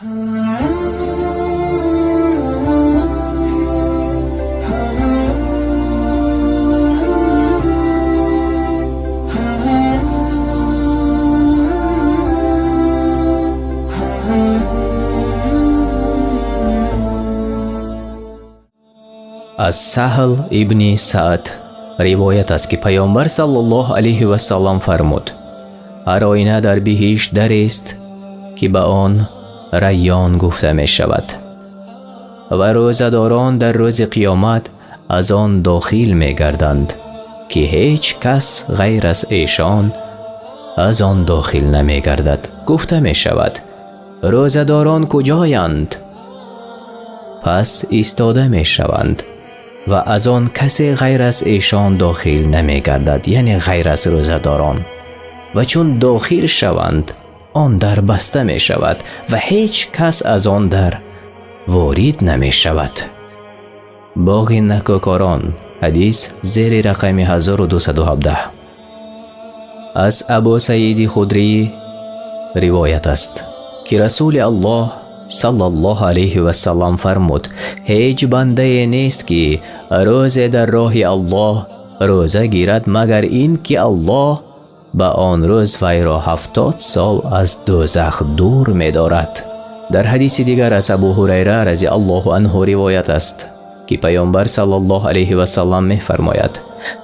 Аз Саҳл ибни Саъд ривоят аст, ки Паёмбар саллаллоҳу алайҳи васаллам фармуд: Ҳар оина дар биҳишт дарест, ки ба он Райён гуфта мешавад ва рӯзадорон дар рӯзи қиёмат аз он дохил мегарданд, ки ҳеҷ кас ғайр аз эшон аз он дохил намегардад. Гуфта мешавад: Рӯзадорон куҷоянд? Пас истода мешаванд ва аз он касе ғайр аз эшон дохил намегардад, яъне ғайр аз рӯзадорон. Ва чун дохил шаванд, он дар баста мешавад ва ҳеҷ кас аз он дар ворид намешавад. Боғи накӯкорон, ҳадис зери рақами 1217. Аз Абу Саиди Худрӣ ривоят аст, ки Расули Аллоҳ саллаллоҳу алайҳи васаллам фармуд: Ҳеҷ бандае нест, ки рӯзе дар роҳи Аллоҳ рӯза гирад, магар ин ки Аллоҳ ба он рӯз вайро 70 сол аз дӯзах дур медорад. Дар ҳадиси дигар аз Абу Ҳурайра разияллоҳу анҳу ривоят аст, ки Паёмбар саллаллоҳу алайҳи васаллам мефармояд: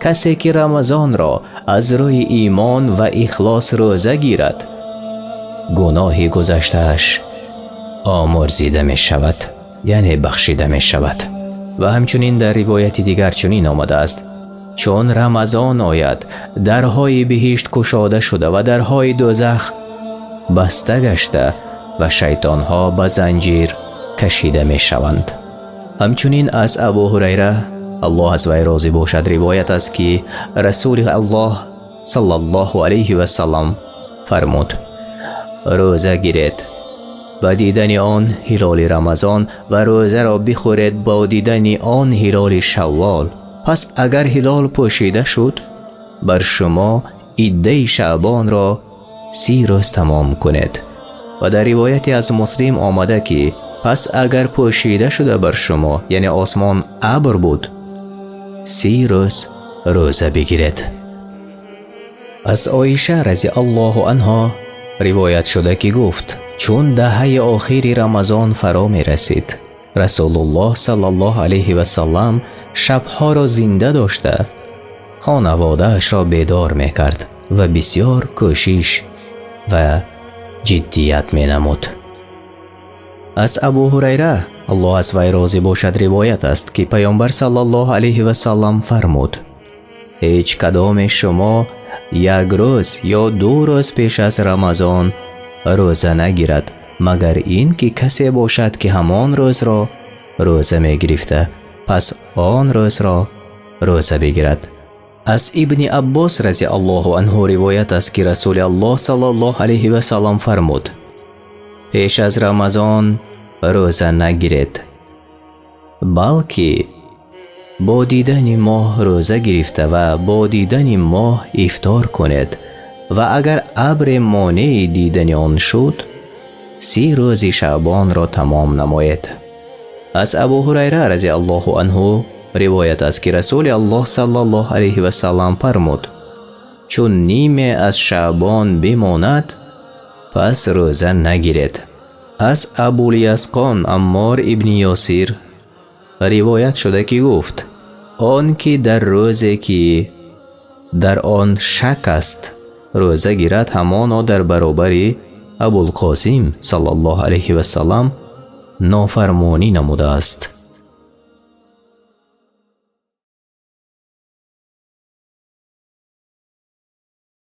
Касе ки Рамазонро аз рӯи имон ва ихлос рӯза гирад, гуноҳи гузаштааш омӯрзида мешавад, яъне бахшида мешавад. Ва ҳамчунин дар ривояти дигар чунин омадааст: Чун Рамазон ояд, дарҳои биҳишт кушода шуда ва дарҳои дӯзах баста гашта ва шайтонҳо ба занҷир кашида мешаванд. Ҳамчунин аз Абу Ҳурайра, Аллоҳ аз вай розӣ бошад, ривоят аст, ки Расули Аллоҳ саллаллоҳу алайҳи васаллам фармуд: Рӯза гиред ба дидани он ҳилоли Рамазон ва рӯзаро бихӯред бо дидани он ҳилоли Шаввол. Пас агар ҳилол пӯшида шуд, бар шумо иддаи Шаъбонро 30 рӯз тамом кунед. Ва дар ривояте аз Муслим омада, ки пас агар пӯшида шуда бар шумо, яъне осмон абр буд, 30 рӯз рӯза бигиред. Аз Оиша разияллоҳу анҳо ривоят шуда, ки гуфт: Чун даҳаи охири Рамазон фаро мерасид, Расулуллоҳ саллаллоҳу алайҳи васаллам шабҳоро зинда дошта, хонаводаашро бедор мекард ва бисёр кӯшиш ва ҷиддият менамуд. Аз Абу Ҳурайра, Аллоҳ аз вай розӣ бошад, ривоят аст, ки Паёмбар саллаллоҳу алайҳи васаллам фармуд: Ҳеҷ кадоме шумо як рӯз ё ду рӯз пеш аз Рамазон рӯза нагирад, магар ин ки касе бошад, ки ҳамон рӯзро рӯза мегирифта, пас он рӯзро рӯза бигирад. Аз Ибни Аббос разияллоҳу анҳу ривоят аст, ки Расули Аллоҳ саллаллоҳу алайҳи васаллам фармуд: Пеш аз Рамазон рӯза нагиред, балки бо дидани моҳ рӯза гирифта ва бо дидани моҳ ифтор кунед ва агар абре монеи дидани он шуд, 30 рӯзи Шаъбонро тамом намоед. Аз Абу Ҳурайра разияллоҳу анҳу ривоят аст, ки Расули Аллоҳ саллаллоҳу алайҳи васаллам фармуд: Чун ниме аз Шаъбон бимонад, пас рӯза нагиред. Аз Абулиясқон Аммор ибни Ёсир ривоят шуда, ки гуфт: Он ки дар рӯзе ки дар он шак аст рӯза гирад, ҳамоно дар баробари Абулқосим саллаллоҳу алайҳи васаллам нофармонӣ намудааст.